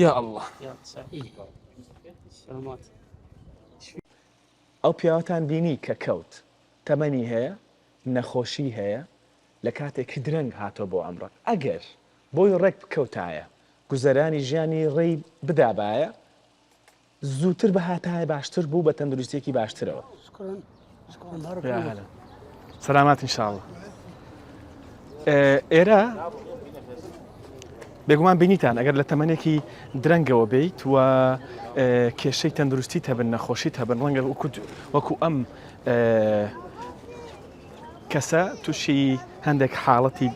یا اللە. ئەو پیاوەتان بینی کە کەوت تەمەنی هەیە نەخۆشی هەیە لە کاتێکی درەنگ هاتۆ بۆ عەمرە ئەگەر بۆی ڕێک بکەوتایە گوزەرانی ژیانی ڕێی بدابایە زووتر بهاتایە باشتر بوو بە تەندروستیەکی باشترەوە. سلامات ان شاء الله ئێرە بێگومان بینیتان ئەگەر لە تەمەنێکی درەنگەوە بیت و کێشەی تەندروستی هەبن نەخۆشی هەبن ڕەنگە وەکو ئەم کەسە تووشی هەندێک حاڵەتی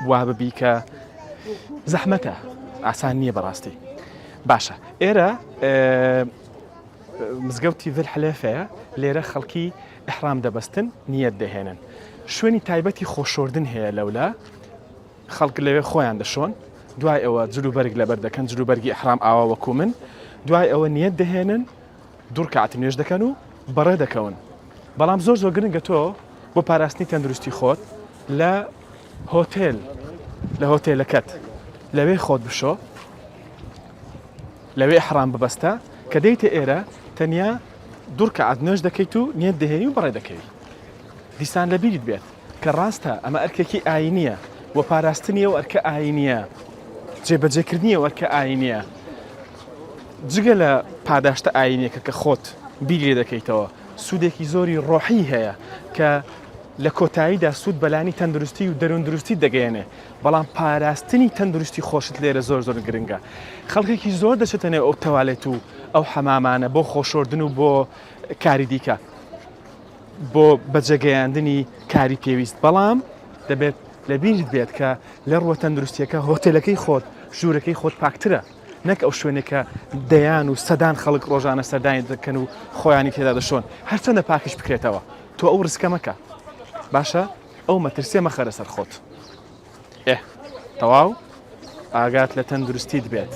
وا ببی کە زەحمەتە ئاسان نییە بەڕاستی باشە ئێرە مزگەوتی ذل حلێفەیە لێرە خەڵکی ئەحرام دەبەستن نیەت دەهێنن شوێنی تایبەتی خۆشۆردن هەیە لەولا خەڵک لەوێ خۆیان دەشۆن دوای ئەوە جلوبەرگ لەبەر دەکەن جلوبەرگی ئەحرام ئاوا وەکو من دوای ئەوە نیەت دەهێنن دوڕکات نوێژ دەکەن و بەڕێ دەکەون بەڵام زۆر زۆر گرنگە تۆ بۆ پاراستنی تەندروستی خۆت لە هۆتێل لە هۆتێلەکەت لەوێ خۆت بشۆ لەوێ حرام ببەستە کە دێیتە ئێرە تەنیا دوڕکات نوێژ دەکەیت و نیەت دەهێنی و بەڕێ دەکەوی دیسان لەبیرت بێت کە ڕاستە ئەمە ئەرکێکی ئاینیە و پاراستنی ئەو ئەرکە ئاینیە جێبەجێکردنی ئەو ئەرکە ئاینیە جگە لە پاداشتە ئاینیەکە کە خۆت بیری لێ دەکەیتەوە سوودێکی زۆری ڕۆحی هەیە کە لە کۆتاییدا سوود بەلانی تەندروستی و دەروون دروستی دەگەیەنێ بەڵام پاراستنی تەندروستی خۆشت لێرە زۆر زۆر گرنگە خەڵکێکی زۆر دەچێتە نێو ئەو تەوالێت و ئەو حەمامانە بۆ خۆشۆردن و بۆ کاری دیکە بۆ بەجێگەیاندنی کاری پێویست، بەڵام دەبێت لەبیرت بێت کە لە ڕووە تەندروستییەکە هۆتێلەکەی خۆت، ژوورەکەی خۆت پاکترە نەک ئەو شوێنێک کە دەیان و سەدان خەڵک ڕۆژانە سەردانی دەکەن و خۆیانی تێدا دەشۆن، هەرچەندە پاکیش بکرێتەوە تۆ ئەو ڕیسکە مەکە باشە ئەو مەترسیە مەخەرە سەر خۆت. ئێ تەواو ئاگات لە تەندروستیت بێت.